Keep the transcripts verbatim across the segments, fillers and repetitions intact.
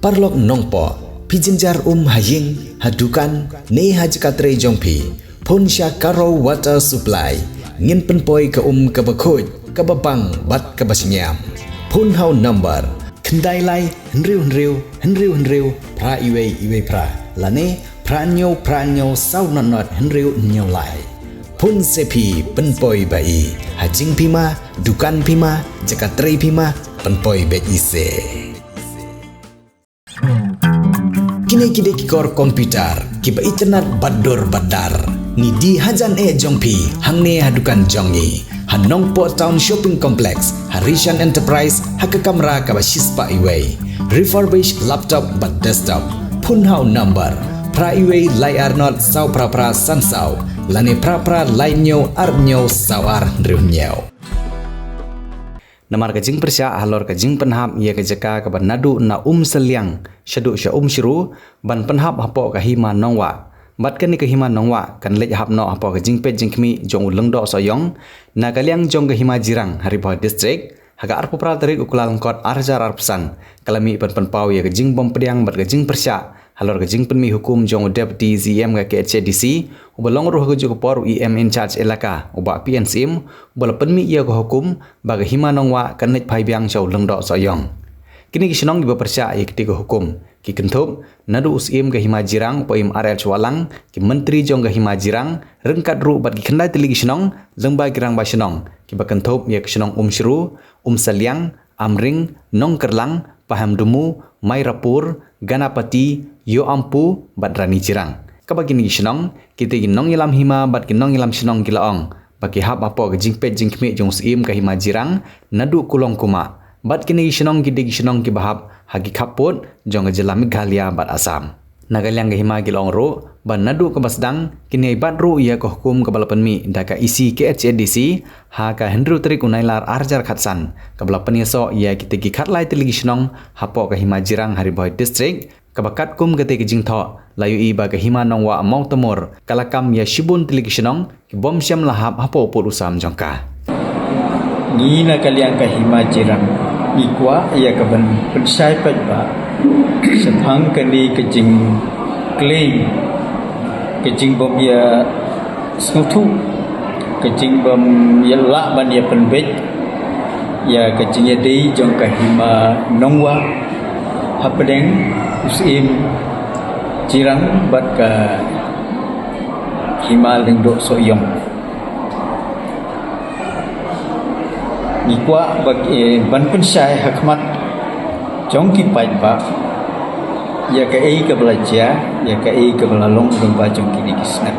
Paralok Nongpoh, phi jynjar um ha ïing, ha dukan, ne ha jaka trei jong phi, phone sha Karo Water Supply. Ngin pynpoi ka um kaba khuid, kaba bang bad kaba shngiam. Phone ha u number khyndai lai hynriew hynriew hynriew hynriew phra iwei iwei phra, lane phra hynñiew phra hynñiew saw nod nod hynriew hynñiew lai. Phone se phi, pynpoi ba i. Ha jingphi ma, dukan phi ma, jaka trei phi ma, pynpoi beit i se. Kine ki dei ki kor computer kiba itynnad bad dur bad dar. Ngi die hajan eh jong phi hangne ha dukan jong ngi ha Nongpoh Town Shopping Complex, ha Rishan Enterprise, ha ka kamra kaba shispah iwei. Refurbished laptop bad desktop. Phone ha u number phra iwei lai ar nod saw phra phra san saw, lane phra phra lai hynñiew ar hynñiew saw ar hynriew hynñiew. Namar ka jingpyrshah halor ka jingpynhap ïa ka jaka kaba naduh na Umsaliang shaduh sha Umshru ban pynhap hapoh ka Hima Nongwah. Bad kane ka Hima Nongwah kan leit hap noh hapoh ka jingpeit jingkhmih jong u Lyngdoh Sohiong na ka liang jong ka Hima Jirang ha Ri Bhoi District. Ha ka arphew phra tarik u Kyllalyngkot ar hajar arphew san, ka la mih ban pynpaw ïa ka jingbym pdiang bad ka jingpyrshah halor ka jingpynmih hukum jong u Deputy C E M ka K H A D C, uba long ruh ha kajuh ka por u E M in charge elaka, u Bah P N Syiem, uba la pynmih ïa ka hukum ba ka Hima Nongwah kan leit phai biang sha u Lyngdoh Sohiong. Kine ki shnong kiba pyrshah ïa kite ki hukum ki kynthup naduh u Syiem ka Hima Jirang u Bah Im R H Wahlang, ki myntri jong ka Hima Jirang, ryngkat ruh bad ki khyndai tylli ki shnong lyngba ki rangbah shnong kiba kynthup ïa ka shnong Umshru, Umsaliang, Amring, Nongkyrlang, Pahamdumu, Mairapur, Ganapati, Ïewampu bad Rani Jirang. Kaba kine ki shnong kite ki nongïalam hima bad ki nongïalam shnong ki la ong ba ki hap hapoh ka jingpeit jingkhmih jong u Syiem ka Hima Jirang naduh kulong kumah. Bad kine ki shnong ki dei ki shnong kiba hap ha ki khappud jong ka jylla Meghalaya bad Assam. Na ka liang ka hima ki la ong ruh ba naduh kaba sdang kin ïai bat ruh ïa ka hukum kaba la pynmih da ka E C K H A D C ha ka hynriew tarik u Nailar ar hajar khatsan, kaba la pynïasoh ïa kite ki khatlai tylli ki shnong hapoh ka Hima Jirang ha Ri Bhoi District, kaba katkum kata ka jingthoh la ïohi ba ka Hima Nongwah Mawtamur ka la kam ïa shibun tylli ki shnong ki bym shym la hap hapoh u pud u sam jong ka. Ngi na ka liang ka Hima Jirang ngi kwah ïa ka ban pynshai paidbah shaphang kane ka jingclaim, ka jingbym ïa sngewthuh, ka jingbym ïa lah ban ïa pynbeit ïa ka jingïadei jong ka Hima Nongwah hapdeng u Syiem Jirang bad ka Hima Lyngdoh Sohiong. Ngi kwah ba, eh, ban pynshai ha khmat jong ki paidbah ïa kaei kaba la jia, ïa kaei kaba la long lyngba jong kine ki snem.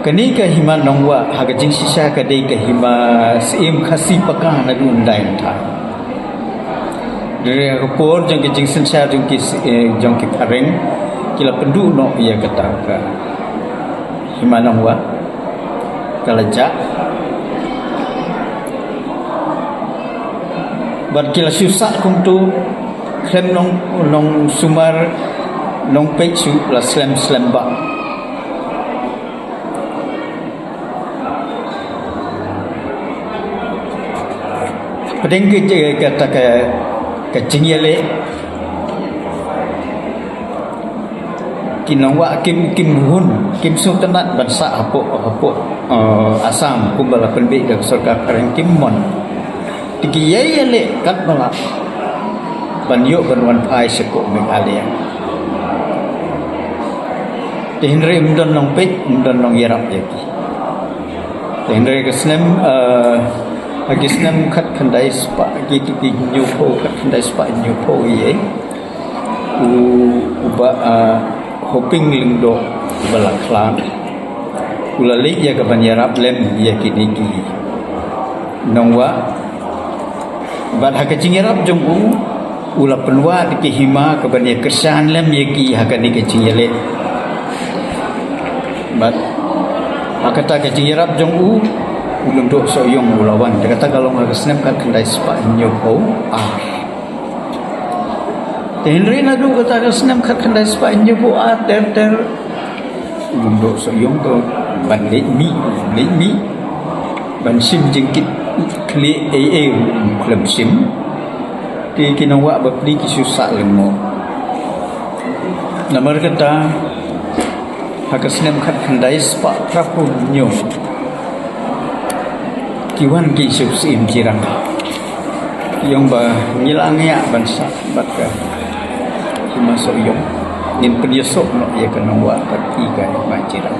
Kane ka Hima Nongwah ha ka jingshisha ka dei ka hima Syiem Khasi paka naduh ynda ynda. Hynrei ha ka por jong ka jingsynshar jong ki, eh, jong ki phareng ki la pynduh noh ïa kata ka Hima Nongwah, ka la jah. Bad ki la shu sah kumtu khlem long, long sumar, long peit shu la slem slem bah. Pdeng ka, ka, ka, ka jingïaleh, ki nongwah kim, kim hun, kim sngewtynnat ban sah hapoh, hapoh, eh, Assam kumba la pynbeit da ka sorkar phareng, kim mon. Te ki ïai ïaleh katba lah ban ïoh ban wan phai sha ka Meghalaya. Te hynrei ym don nongpeit, ym don nongïarap ïa ki. Te hynrei ka snem, eh, ha ki snem khatkhyndai spah, ki, ki, ki hynñiewphew, khatkhyndai spah hynñiewphew ïa u, u Bah, eh, Hoping Lyngdoh, u Bah Lakhlad, u la leit ïa ka ban ïarap lem ïa kine ki nongwah. Bad ha ka jingïarap jong u, u la pynwad ki hima ka ban ïa kyrshan lem ïa ki ha kane ka jingïaleh. Bad ha kata ka jingïarap jong u, u Lyngdoh Sohiong u la wan. Te kata ka long ha ka snem khatkhyndai spah hynñiewphew ar. Te hynrei naduh kata ka snem khatkhyndai spah hynñiewphew ar ter ter, u Lyngdoh Sohiong to ban leit mih, leit mih ban shim jingkit khlieh ei ei, khlem shim. Ki nongwah bapli ki shu sah lyngngoh. Namar kata ha ka snem khatkhyndai spah phraphew hynñiew ki wan ki shu Syiem Jirang. Ki ong ba ngi la ngiah ban sah bad ka Hima Sohiong. Ngin pynïasoh noh ïa ka nongwah bad ki ka Hima Jirang.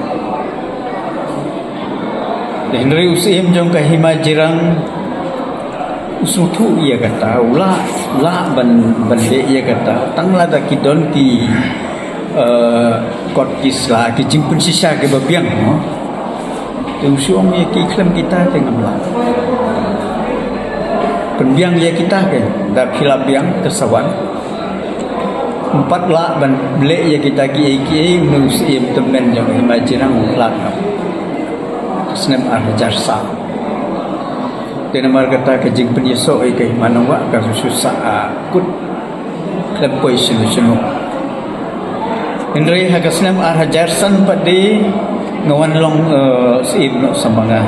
Hynrei u Syiem jong ka Hima Jirang u sngewthuh ïa kata, u lah, lah ban, ban leh ïa kata. Tang lada ki don ki, eh, kot ki sla, ki jingpynshisha kiba biang, no? Te u shu ong ïa ki khlem kita te ngam lah. Pynbiang ïa kita ke, da phi la biang te sa wan. Ym pat lah ban leh ïa kita kiei kiei, une u Syiem tymmen jong ka Hima Jirang u khlad noh. Snem ar hajar saw. Te namar kata ka jingpynïasoh ïa ka Hima Nongwah ka shu sah, ah, kut khlem poi shano shano. Hynrei ha ka snem ar hajar san pat de nga wan long, eh, Syiem noh sa ma nga.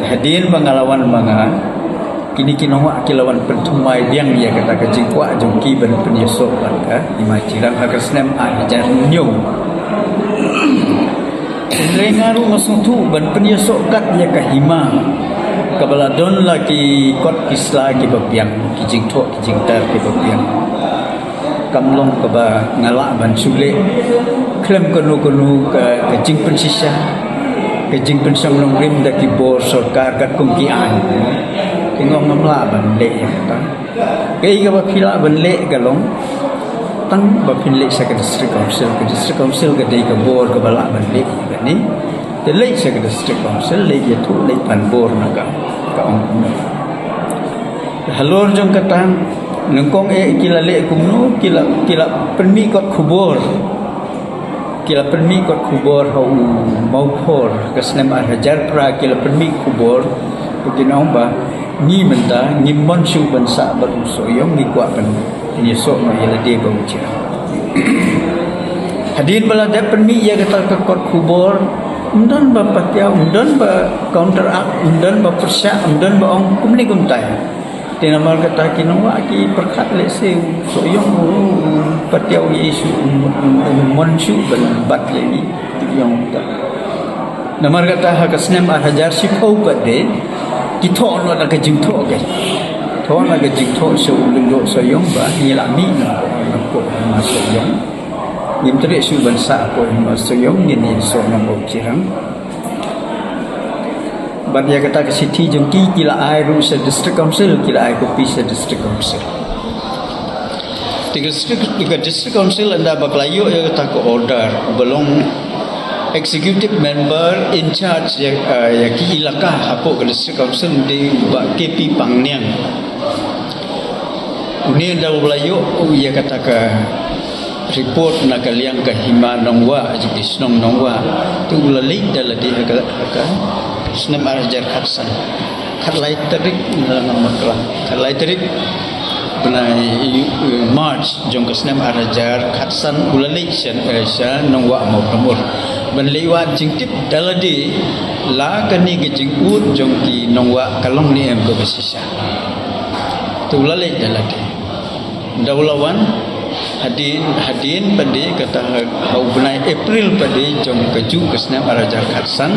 Hadien ba nga la wan ma nga, kine ki nongwah ki la wan pynthymmai biang ïa kata ka jingkwah jong ki ban pynïasoh bad ka Hima Jirang ha ka snem ar hajar hynñiew. Hynrei nga ruh nga sngewthuh ban pynïasoh kat ïa ka hima kaba la don la ki kot ki sla kiba biang, ki jingthoh ki jingtar kiba biang. Kam long kaba nga lah ban shu leh khlem kano kano ka, ka jingpynshisha, ka jingpynshong nongrim da ki bor sorkar katkum ki aiñ. Te nga ong ngam lah ban leh ïa kata. Kaei kaba phi lah ban leh ka long tang ba phin leit sha ka District Council, ka District Council ka dei ka bor kaba lah ban leh ïa kane. Te leit sha ka District Council, leit ïathuh, leit pan bor na ka, ka ong kumne. Halor jong kata, nyngkong eh ki la leh kumno, ki la, ki la pynmih kot khubor. Ki la pynmih kot khubor ha u Mawphor, ka snem ar hajar phra ki la pynmih khubor. Ki ong ba ngi mynta ngim mon shuh ban sah bad u Sohiong, ngi kwah ban pynïasoh noh ïa lade bad u Jirang. Hadien ba la dep pynmih ïa kata ka kot khubor, ym don ba patiaw, ym don ba counteract, ym don ba pyrshah, ym don ba ong kumne kumtai. Te namar kata ki nongwah ki pyrkhat lehse u Sohiong u patiaw ïa i shuh, u, u, u mon shuh ban bat ïa i, ki ong ta. Namar kata ha ka snem ar hajar shiphew pat de ki thoh noh da ka jingthoh, ka thoh noh ka jingthoh sha u Lyngdoh Sohiong ba ngi la mih noh na pdeng u Sohiong. Ngim treh shuh ban sah pdeng u Sohiong, ngin ïasoh noh bad u Jirang. Bad ïa kata ka shithi jong ki, ki la ai ruh sha District Council, ki la ai copy sha District Council. Te ka District, ka District Council ynda ba ka la ïoh ïa kata ka order, ba long executive member in charge ïa, eh, ïa ki ilaka hapoh ka District Council, u dei u Bah K P Pangniang. Une ynda u la ïoh ïa kata ka report na ka liang ka Hima Nongwah, jong ki shnong Nongwah, te u la leit da lade ha ka, ha ka snem ar hajar khatsan. Khatlai tarik, nga la ngam bakla. Khatlai tarik bnai, eh, March jong ka snem ar hajar khatsan u la leit sha, eh, sha Nongwah Mawkynmur ban leit wad jingtip da lade la kane ka jingud jong ki nongwah ka long ne em kaba shisha. Te u la leit da lade. Ynda u la wan, hadien, hadien pat de kata ha, ha u bnai April pat de jong kajuh ka snem ar hajar khatsan,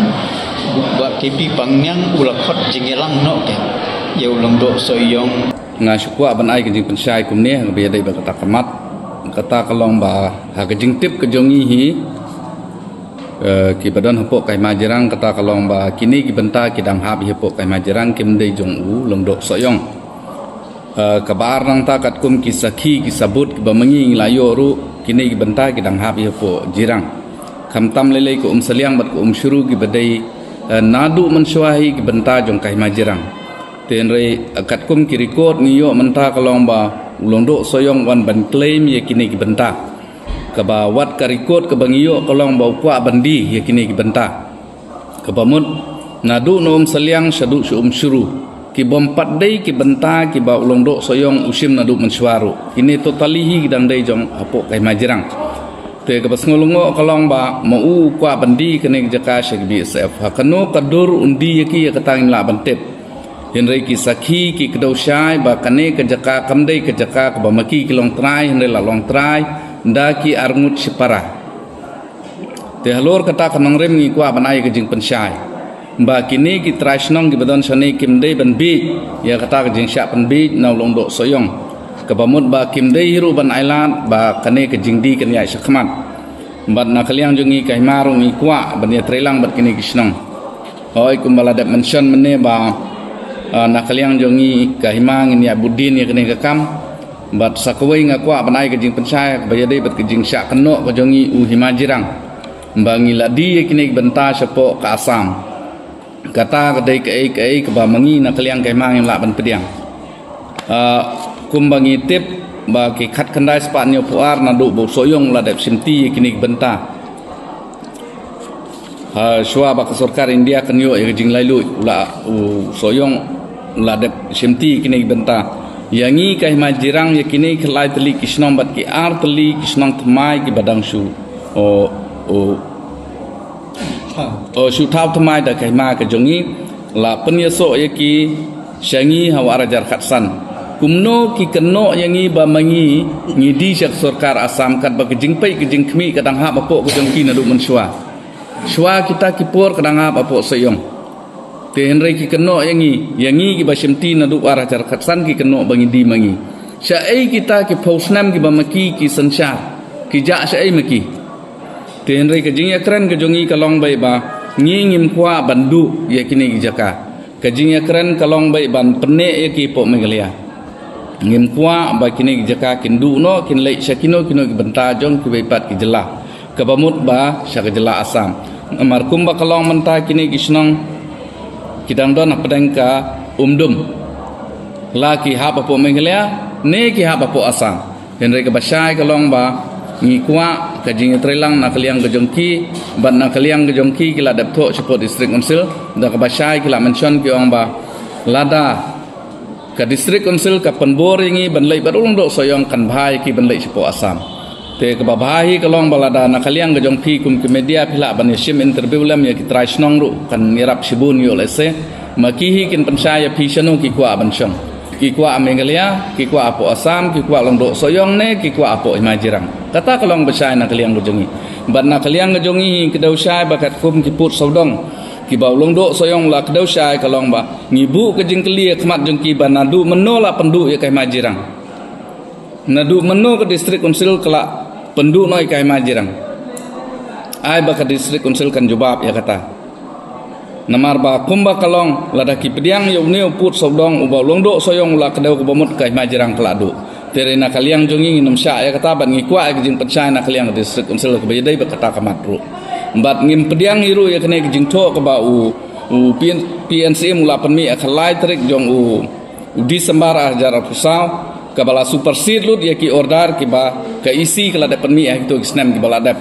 u Bah K P Pangniang u la khot jingïalang noh ïa u Lyngdoh Sohiong. Nga shu kwah ban ai ka jingpynshai kumne, ha kaba ïadei bad kata ka mat. Kata ka long ba ha ka jingtip ka jong ngi hi, eh, kiba don hapoh ka Hima Jirang, kata ka long ba kine ki bynta ki dang hap hapoh ka Hima Jirang, kim dei jong u Lyngdoh Sohiong. Eh, kaba ar nangta katkum ki sakhi, ki sabut kiba ma ngi ngi la ïoh ruh, kine ki bynta ki dang hap hapoh Jirang. Khamtam lei lei ka Umsaliang bad ka Umshru kiba dei, eh, naduh mynshuwa hi ki bynta jong ka Hima Jirang. Te hynrei, eh, katkum ki record ngi ïoh mynta ka long ba u Lyngdoh Sohiong u wan ban claim ïa kine ki bynta. Kaba wat ka record kaba ngi ïoh ka long ba u kwah ban die ïa kine ki bynta. Kaba mut naduh na Umsaliang shaduh sha Umshru, ki bym pat dei ki bynta kiba u Lyngdoh Sohiong u shim naduh mynshuwa ruh. Kine totally hi ki dang dei jong hapoh ka Hima Jirang. Te kaba sngewlyngngoh ka long ba ma u u kwah ban die kane ka jaka sha ka B S F. Ha kano ka dur un die ïa ki, ïa kata ngim lah ban tip. Hynrei ki sakhi ki kdew shai ba kane ka jaka kam dei ka jaka kaba ma ki ki long trai, hynrei la long trai da ki arngut shipara. Te halor kata ka nongrim ngi kwah ban ai ka jingpynshai ba kine ki trai shnong kiba don shane kim dei ban bieit ïa kata ka jingshah pynbieit na u Lyngdoh Sohiong, kaba mut ba kim dei hi ruh ban ailad ba kane ka jingdie kan ïaid shakhmat. Bad na ka liang jong ngi ka hima ruh ngi kwah ban ïatreilang bad kine ki shnong. Hooid, kumba la dep mention mynne ba, ah, na ka liang jong ngi ka hima ngin ïa bud dien ïa kane ka kam. Bad sa kawei nga kwah ban ai ka jingpynshai ba ïadei bad ka jingshah kynnoh ka jong ngi u Hima Jirang ba ngi la die ïa kine ki bynta shapoh ka Assam. Kata ka dei kaei kaei kaba ma ngi na ka liang ka hima ngim lah ban pdiang. Ah, kumba ngi tip ba ki khatkhyndai spah hynñiewphew ar naduh ba u Sohiong la dep shimti ïa kine ki bynta. Ha, shuwa ba ka sorkar India kan ïoh ïa ka jinglaitluid, u la, u Sohiong la dep shimti ïa kine ki bynta. Ïa ngi ka Hima Jirang, ïa kine ki lai tylli ki shnong bad ki ar tylli ki shnong thymmai kiba dang shu, o, o, o, shu thaw thymmai da ka hima ka jong ngi, la pynïasoh ïa ki sha ngi ha u ar hajar khatsan. Kumno ki kynnoh ïa ngi ba ma ngi ngi die sha ka sorkar Assam, katba ka jingpeit ka jingkhmih ka dang hap hapoh ka jong ki naduh mynshuwa. Shuwa kita ki por ka dang hap hapoh Sohiong. Te hynrei ki kynnoh ïa ngi, ïa ngi kiba shimti naduh ar hajar khatsan ki kynnoh ba ngi die ma ngi. Shaei kita ki phew snem kiba ma ki ki synshar, ki jah shaei ma ki. Te hynrei ka jingïakren ka jong ngi ka long beit ba ngi ngim kwah ban duh ïa kine ki jaka. Ka jingïakren ka long beit ban pynneh ïa ki hapoh Meghalaya. Ngim kwah ba kine ki jaka kin duh noh, kin leit sha kino kino ki bynta jong kiwei pat ki jylla, kaba mut ba sha ka jylla Assam. Namar kumba ka long mynta kine ki shnong ki dang don hapdeng ka Umdum. La ki hap hapoh Meghalaya ne ki hap hapoh Assam. Hynrei kaba shai ka long ba ngi kwah ka jingïatreilang na ka liang ka jong ki bad na ka liang ka jong ki, ki la dep thoh shapoh District Council. Da kaba shai ki la mention, ki ong ba lada ka District Council ka pynbor ïa ngi ban leit bad u Lyngdoh Sohiong, kan bha ïa ki ban leit shapoh Assam. Te kaba bha hi ka long ba lada na ka liang ka jong phi kum ki media phi lah ban ïashim interview lem ïa ki trai shnong ruh, kan ïarap shibun ïoh lehse. Ma ki hi kin pynshai ïa phi shano ki kwah ban shong. Ki kwah Meghalaya, ki kwah hapoh Assam, ki kwah Lyngdoh Sohiong ne ki kwah hapoh Hima Jirang. Kata ka long ba shai na ka liang ka jong ngi. Bad na ka liang ka jong ngi hi kdew shai ba katkum ki pud sawdong kiba u Lyngdoh Sohiong la kdew shai ka long ba ngi buh ka jingkylli ha khmat jong ki ba naduh mynno la pynduh ïa ka Hima Jirang. Naduh mynno ka District Council ka la pynduh noh ïa ka Hima Jirang. Ai ba ka District Council kan jubab ïa kata. Namar ba kumba ka long, lada ki pdiang ïa une u pud sawdong uba u Lyngdoh Sohiong u la kdew, kaba mut ka Hima Jirang ka la duh. Te hynrei na ka liang jong ngi ngin ym shah ïa kata bad ngi kwah ïa ka jingpynshai na ka liang ka District Council kaba ïadei bad kata ka mat ruh. Bad ngim pdiang hi ruh ïa kane ka jingthoh kaba u, u P N, P N C M u la pynmih ha ka lai tarik jong u u December ar hajar arphew saw, kaba la supersede lut ïa ki order kiba ka E C ka la dep pynmih ha kito ki snem kiba la dep.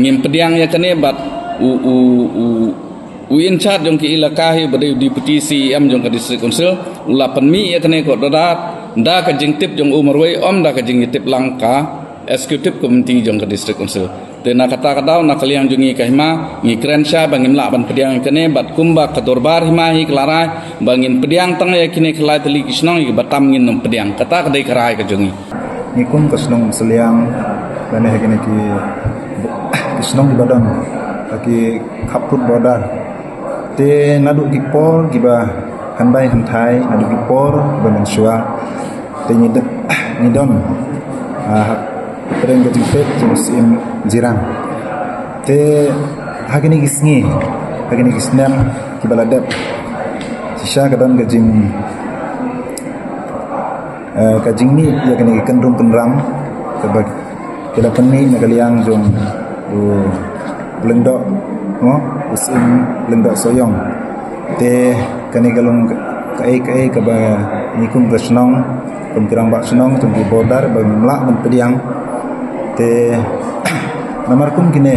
Ngim pdiang ïa kane bad u, u, u, u in charge jong ki elaka hi uba dei u Deputy C E M jong ka District Council, u la pynmih ïa kane ka order da ka jingtip jong u marwei, ym da ka jingtip lang ka Executive Committee jong ka District Council. Te na kata ka daw, na ka liang jong ngi ka hima, ngi kren shai ba ngim lah ban pdiang ïa kane, bad kumba ka dorbar hima hi ka la rai ba ngin pdiang tang ïa kine ki lai tylli ki shnong, ïa kiba tam ngin ym pdiang. Kata ka dei ka rai ka jong ngi. Ngi kum ka shnong Umsaliang, lane ha kine ki, ki shnong kiba don ha ki khappud border. Te naduh ki por kiba hynbai hynthai, naduh ki por kiba mynshuwa. Te ngi don, ngi don, ah, ha, hapdeng ka jingpeit jong u Syiem Jirang. Te ha kine ki sngi, ha kine ki snem kiba la dep, shisha ka don ka jing, eh, ka jingmih ïa kine ki kyndrum kynram kaba ki la pynmih na ka liang jong u Lyngdoh, mo, u Syiem Lyngdoh Sohiong. Te kane ka long kaei kaei kaba ngi kum ka shnong, kum ki rangbah shnong jong ki border ba ngim lah ban pdiang. Te namar kum kine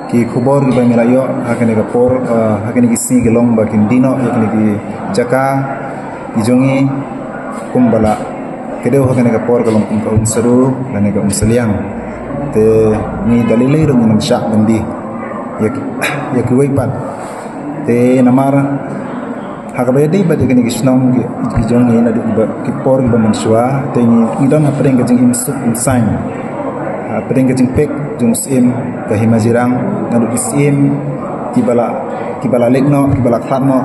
ki khubor kiba ngi la ïoh ha kane ka por, eh, ha kine ki sngi ki long ba kin die noh ïa kine ki jaka ki jong ngi, kumba la kdew ha kane ka por ka long kum ka Umsaru lane ka Umsaliang. Te ngi da lei lei ruh ngim shah ban die ïa ki, ïa kiwei pat. Te namar Ha kaba ïadei bad ïa kine ki shnong ki, ki jong ngi naduh kiba, ki por kiba mynshuwa, te ngi, ngi don hapdeng ka jingim suk im saiñ. Hapdeng ka jingpeit jong u Syiem ka Hima Jirang, naduh ki Syiem kiba la, kiba la leit noh, kiba la khlad noh,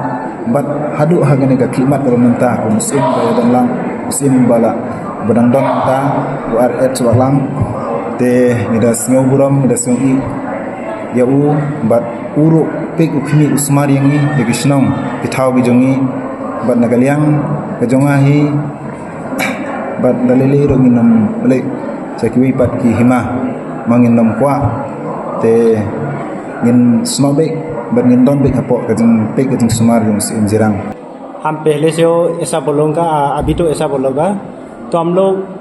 bad haduh ha kane ka khyllipmat kaba mynta, u Syiem ba ïadon lang, u Syiem ba la, ba dang don mynta, u Archibald Shuwaklang. Te ngi da sngew burom, ngi da sngew ïeit ïa u, bad u ruh peit u khmih u sumar ïa ngi, ïa ki shnong ki thaw ki jong ngi, bad na ka liang ka jong nga hi, bad da lei lei ruh ngin ym leit sha kiwei pat ki hima, ma ngin ym kwah. Te ngin snoh beit bad ngin don beit hapoh ka jingpeit ka jingsumar jong u Syiem Jirang. हम पहले से हो ऐसा बोलूँगा, आ, अभी तो ऐसा बोलूँगा। तो हम लोग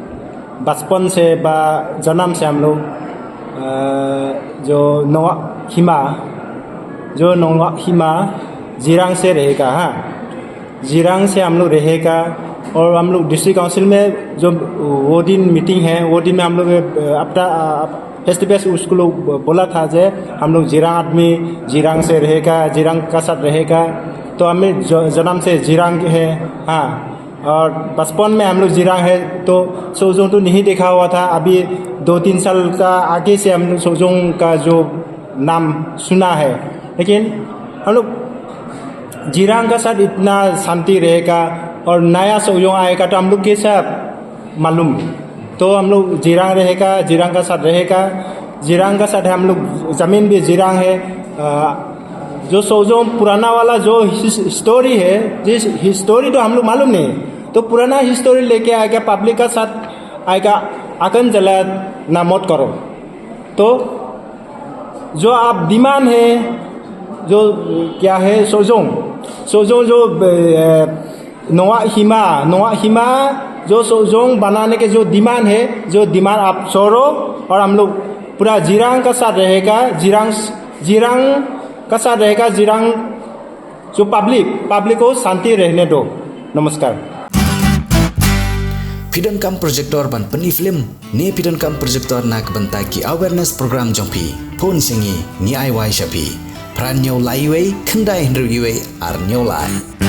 बचपन से बा जन्म से हम लोग, अ, जो नोआ हिमा, जो नोआ हिमा जिरांग से रहेगा, हाँ, जिरांग से हम लोग रहेगा। और हम लोग डिस्ट्रिक्ट काउंसिल में जो वो दिन मीटिंग है, वो दिन में हम लोग, अ, अपना, अ, फेस टू फेस उसको लोग बोला था जे हम लोग जिरांग आदमी, जिरांग से रहेगा, जिरांग का साथ रहेगा। तो हमें ज-, जन्म से जिरांग है, हाँ। और बचपन में हम लोग जिरांग है, तो सोजोंग तो नहीं देखा हुआ था। अभी दो तीन साल का आगे से हम लोग सोजोंग का जो नाम सुना है, लेकिन हम लोग जिरांग का साथ इतना शांति रहेगा और नया सोजोंग आएगा, तो हम लोग कैसा मालूम? तो हम लोग जिरांग रहेगा, जिरांग का साथ रहेगा, जिरांग का साथ हम लोग जमीन भी जिरांग है। अ, जो सोजोंग पुराना वाला जो हिस-, हिस्टोरी है, जिस हिस्टोरी तो हम लोग मालूम नहीं, तो पुराना हिस्टोरी लेके आके पब्लिक का साथ आके अकन जला ना मत करो। तो जो आप डिमांड है, जो क्या है, सोजोंग, सोजोंग जो, अ, नोआ हिमा, नोआ हिमा जो सोजोंग बनाने के जो डिमांड है, जो डिमांड आप छोड़ो और हम लोग पूरा जिरांग का साथ रहेगा, जिरांग, जिरांग का साथ रहेगा, जिरांग जो पब्लिक, पब्लिक को शांति रहने दो। नमस्कार। Phi donkam projector ban pyni film ne phi donkam projector na ka bynta ki awareness program jong phi? Phone sha ngi, ngi ai wai sha phi. Phra hynñiew lai wei, khyndai hynriew wei, ar hynñiew lai.